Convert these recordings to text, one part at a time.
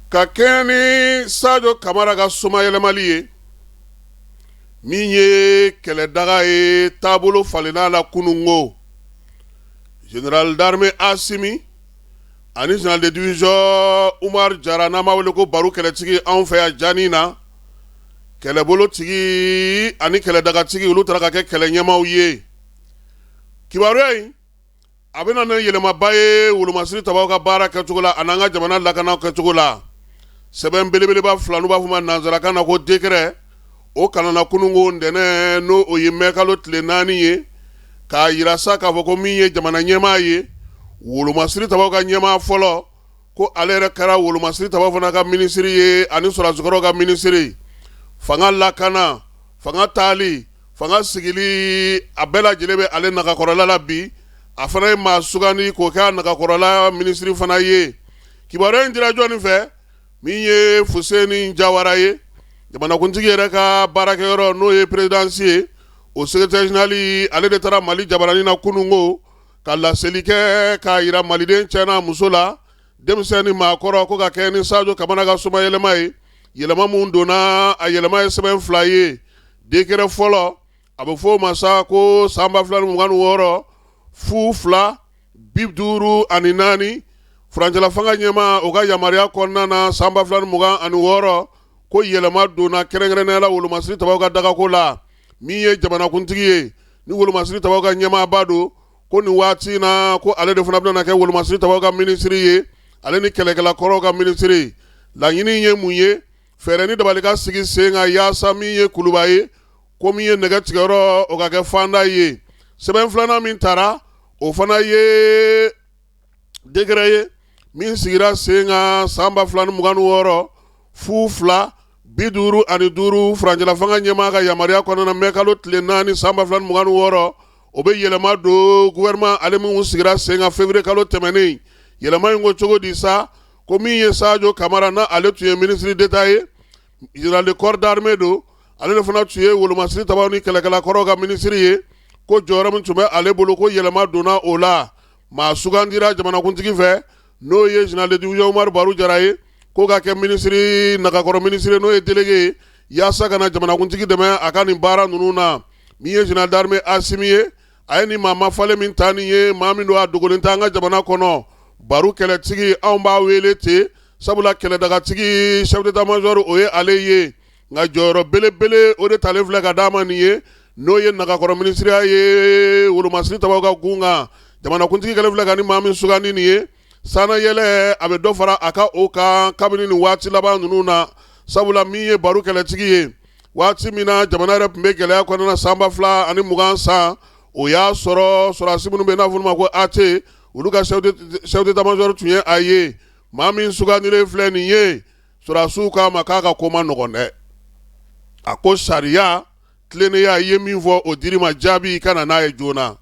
Ka kɛɲɛ ni Sajo Kamara ka somayɛlɛmali ye, min ye kɛlɛdaga ye, taabolo falenna la kununko. Général d'armée Asimi ani général de division Umar Jara, n'an b'a wele ko Baru kɛlɛtigi anw fɛ yan Jani na, kɛlɛbolotigi ani kɛlɛdagatigi, olu taara ka kɛ kɛlɛ ɲɛmaaw ye. Kibaruya in a bɛ na ni yɛlɛmaba ye wolomasiri tabaw ka baara kɛcogo la ani an ka jamana lakana kɛcogo la. Sɛbɛn belebeleba fila, n'u b'a fɔ ma nansarakan na ko décret, o kalanna kununko ntɛnɛn, n'o o ye mɛkalo tile 4 ye, k'a yira sa k'a fɔ ko min ye jamana ɲɛmaa ye, wolomasiri tabaw ka ɲɛmaa fɔlɔ, ko ale yɛrɛ kɛra wolomasiri tabaw fana ka minisiri ye ani sɔrɔdasikɔrɔw ka minisiri. Fanga lakana, fanga taali, fanga sigili, a bɛɛ lajɛlen bɛ ale nagakɔrɔla la bi. A fana ye maa sugandi k'o kɛ a nagakɔrɔla minisiri fana ye. Kibaruya in dira jɔnni fɛ? Min ye Fuseni Jawara ye, jamanakuntigi yɛrɛ ka baarakɛyɔrɔ, n'o ye présidence ye, o secrétaire général, ale de taara Mali jabaranin na kununko ka laseli kɛ k'a yira maliden cɛ n'a muso la, denmisɛn ni maakɔrɔ, ko ka kɛ ni Sajo Kamara ka somayɛlɛma ye. Yɛlɛma min donna a, yɛlɛma ye sɛbɛn fila ye. Décret fɔlɔ, a bɛ fɔ o ma sa ko san 2026 0254, furancɛla fanga ɲɛmaa o ka yamaruya kɔnɔna na, san 2026, ko yɛlɛma donna kɛrɛnkɛrɛnnenya la wolomasiri tabaw ka dagako la. Min ye jamanakuntigi ye ni wolomasiri tabaw ka ɲɛmaaba don, ko nin waati in na, ko ale de fana bɛna kɛ wolomasiri tabaw ka minisiri ye, ale ni kɛlɛkɛla kɔrɔw ka minisiri. Laɲini ye mun ye? Fɛɛrɛ ni dabali ka sigi sen kan yaasa min ye kuluba ye, ko min ye nɛgɛ tigɛyɔrɔ, o ka kɛ fanda ye. Sɛbɛn filanan min tara, o fana ye décret ye min sigira sen kan san 2026 0255, furancɛla fanga ɲɛmaa ka yamaruya kɔnɔna, mɛkalo tile 4 san 2026. O bɛ yɛlɛma don gouvernement ale min sigira sen kan février kalo tɛmɛnen. Yɛlɛma in ko cogo di sa? Ko min ye Sajo Kamara na, ale tun ye ministre d'État ye, général de corps d'armée don, ale de fana tun ye wolomasiri tabaw ni kɛlɛkɛla kɔrɔw ka minisiri ye, ko jɔyɔrɔ min tun bɛ ale bolo, ko yɛlɛma donna o la. Maa sugandira jamanakuntigi fɛ, n'o ye général de division Umaru Baru Jara ye, ko ka kɛ minisiri nagakɔrɔ minisiri, n'o ye délégué ye, yaasa ka na jamanakuntigi dɛmɛ a ka nin baara ninnu na. Min ye général d'armée Asimi ye, a ye nin maa mafalen min ta nin ye, maa min don, a dogolen tɛ an ka jamana kɔnɔ, Baru kɛlɛtigi, anw b'a wele ten, sabula kɛlɛdagatigi, chef d'état major, o ye ale ye. Nka jɔyɔrɔ belebele o de talen filɛ ka d'a ma nin ye, n'o ye nagakɔrɔ minisiriya ye wolomasiri tabaw ka gun kan. Jamanakuntigi kɛlen filɛ ka ni maa min sugandi nin ye, sannayɛlɛ a bɛ dɔ fara a ka o kan kabini nin waati laban ninnu na, sabula min ye Baru kɛlɛtigi ye, waati min na jamana yɛrɛ tun bɛ gɛlɛya kɔnɔna san 2020 san, o y'a sɔrɔ sɔrɔdasi minnu bɛ n'a fɔ ma ko AT, olu ka chef d'état major tun ye a ye. Maa min sugandilen filɛ nin ye, sɔrɔdasiw k'a ma k'a ka ko man nɔgɔn dɛ. A ko sariya tilennenya, i ye min fɔ, o dir'i ma, jaabi i ka na n'a ye joona.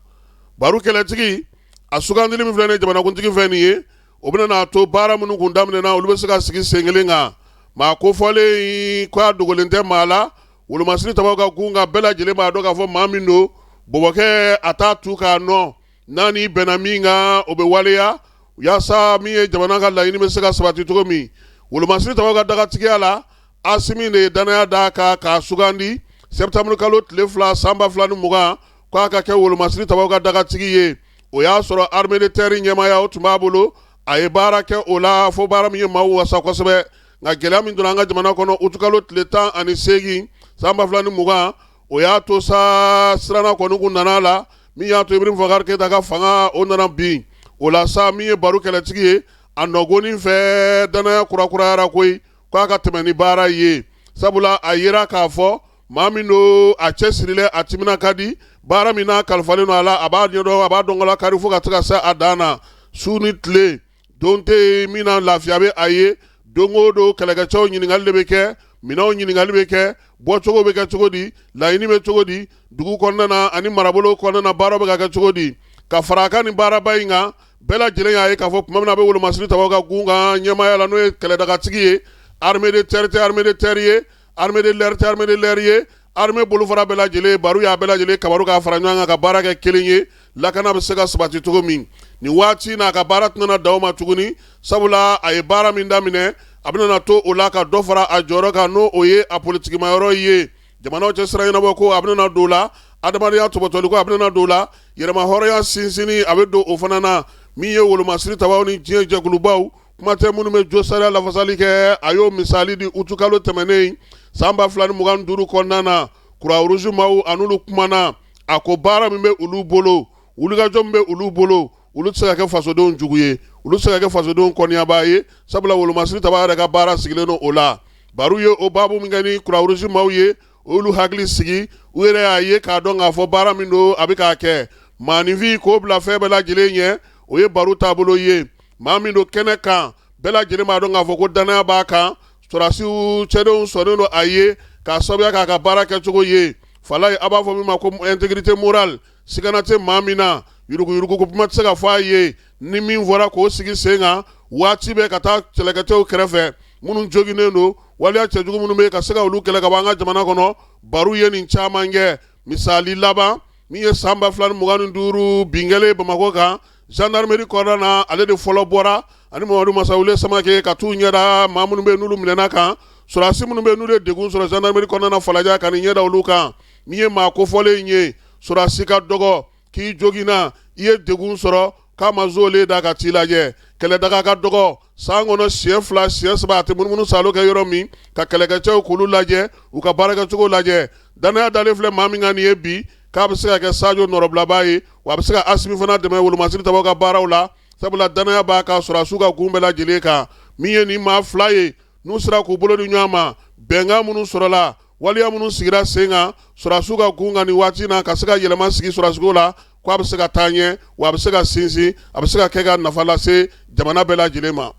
Baru kɛlɛtigi, a sugandili min filɛ nin ye jamanakuntigi fɛ nin ye, o bɛna n'a to baara minnu kun daminɛna, olu bɛ se ka sigi sen kelen kan. Maa kofɔlen ko a dogolen tɛ maa la, wolomasiri tabaw ka gun kan, bɛɛ lajɛlen b'a dɔn k'a fɔ maa min don, bɔbɔkɛ a t'a tu k'a nɔ n'a ni bɛnna min kan, o bɛ waleya, yaasa min ye jamana ka laɲini bɛ se ka sabati cogo min. Wolomasiri tabaw ka dagatigiya la, Asimi de ye danaya d'a kan k'a sugandi septembre kalo tile 2 san 2020, k'a ka kɛ wolomasiri tabaw ka dagatigi ye. O y'a sɔrɔ armée de terre ɲɛmaaya, o tun b'a bolo, a ye baara kɛ o la fo baara min ye maaw wasa kosɛbɛ. Nka gɛlɛya min donna an ka jamana kɔnɔ utukalo tile 18 san 2020, o y'a to sa siranna kɔni kun nana la, min y'a to Ibrahim Boubacar Keita ka fanga o nana bin. O la sa, min ye Baru kɛlɛtigi ye, a nɔgɔnin fɛ danaya kurakurayara koyi, k'a ka tɛmɛ ni baara ye, sabula a yera k'a fɔ maa min don, a cɛ sirilen, a timina ka di baara min n'a kalifalen don a la, a b'a ɲɛdɔn, a b'a dɔnkala kari fo ka se ka se a dan na. Su ni tile, don tɛ yen min na lafiya bɛ a ye. Don o don kɛlɛkɛcɛw ɲininkali de bɛ kɛ, minɛnw ɲininkali bɛ kɛ, bɔcogo bɛ kɛ cogo di, laɲini bɛ cogo di, dugu kɔnɔna na ani marabolo kɔnɔna na, baara bɛ ka kɛ cogo di. Ka fara a kan nin baaraba in kan, bɛɛ lajɛlen y'a ye k'a fɔ tuma min na a bɛ wolomasiri tabaw ka gun kan ɲɛmaaya la, n'o ye kɛlɛdagatigi ye, armée de terre tɛ armée de terre ye, armée de l'air tɛ armée de l'air ye, armée bolofara bɛɛ lajɛlen, Baru y'a bɛɛ lajɛlen kabaru k'a fara ɲɔgɔn kan ka baara kɛ kelen ye, lakana bɛ se ka sabati cogo min. Nin waati n'a ka baara tɛna dan o ma tuguni, sabula a ye baara min daminɛ, A bɛna na to o la ka dɔ fara a jɔyɔrɔ kan, n'o o ye a politikimayɔrɔ ye. Jamanaw cɛ sira ɲɛnabɔ ko, a bɛna na don o la. Adamadenya tɔpɔtɔli ko, a bɛna na don o la. Yɛrɛmahɔrɔnya sinsinni, a bɛ don o fana na. Min ye wolomasiri tabaw ni diɲɛ jɛkulubaw, kuma tɛ minnu bɛ josariya lafasali kɛ, a y'o misali di. Utukalo tɛmɛnen san 2025 kɔnɔna na, Croix-Rouge maaw, a n'olu kumana. A ko baara min bɛ olu bolo, wulikajɔ min bɛ olu bolo, olu tɛ se ka kɛ fasodenw jugu ye, olu tɛ se ka kɛ fasodenw kɔniyabaa ye, sabula wolomasiri taba yɛrɛ ka baara sigilen don o la. Baro ye o baabu min kɛ ni Croix-Rouge maaw ye, olu hakili sigi. U yɛrɛ y'a ye k'a dɔn k'a fɔ baara min don, a bɛ k'a kɛ. Maaninfin k'o bila fɛn bɛɛ lajɛlen ɲɛ, o ye baro taabolo ye. Maa min don kɛnɛ kan, bɛɛ lajɛlen b'a dɔn k'a fɔ ko dannaya b'a kan. Sɔrɔdasiw cɛdenw sɔnnen don a ye k'a sababuya k'a ka baara kɛcogo ye. Falaye, a b'a fɔ min ma ko intégrité morale, sigana tɛ maa min na, yuruguyurugu ko kuma tɛ se ka fɔ a ye. Ni min fɔra k'o sigi sen kan waati bɛɛ ka taa kɛlɛkɛcɛw kɛrɛfɛ minnu joginnen don, waleya cɛjugu minnu bɛ ka se ka olu kɛlɛ ka bɔ an ka jamana kɔnɔ. Baro ye nin caman kɛ. Misali laban min ye san 2025 bin kɛlen Bamakɔ kan gendarmerie kɔnɔna na, ale de fɔlɔ bɔra ani Mamadu Masawule Samakɛ ka t'u ɲɛda maa minnu bɛ n'olu minɛna kan, sɔrɔdasi minnu bɛ n'olu ye degun sɔrɔ gendarmerie kɔnɔna na Falajɛ, ka n'i ɲɛda olu kan. Min ye maa kofɔlen ye, sɔrɔdasi ka dɔgɔ k'i joginna, i ye degun sɔrɔ, k'a ma zolen da ka t'i lajɛ. Kɛlɛdaga ka dɔgɔ, san kɔnɔ siɲɛ 2, siɲɛ 3, a tɛ munumunu salo kɛ yɔrɔ min ka kɛlɛkɛcɛw k'olu lajɛ, u ka baarakɛcogo lajɛ. Dannaya dalen filɛ maa min kan nin ye bi, k'a bɛ se ka kɛ Sajo nɔrɔbilabaa ye, wa a bɛ se ka Asimi fana dɛmɛ wolomasiri tabaw ka baaraw la, sabula dannaya b'a kan sɔrɔdasiw ka gun bɛɛ lajɛlen kan. Min ye nin maa fila ye, n'u sera k'u bolo di ɲɔgɔn ma, bɛnkan minnu sɔrɔla, waleya minnu sigira sen kan sɔrɔdasiw ka gun kan nin waati na, ka se ka yɛlɛma sigi sɔrɔdasiko la, k'a bɛ se ka taa ɲɛ, wa a bɛ se ka sinsin, a bɛ se ka kɛ ka nafa lase jamana bɛɛ lajɛlen ma.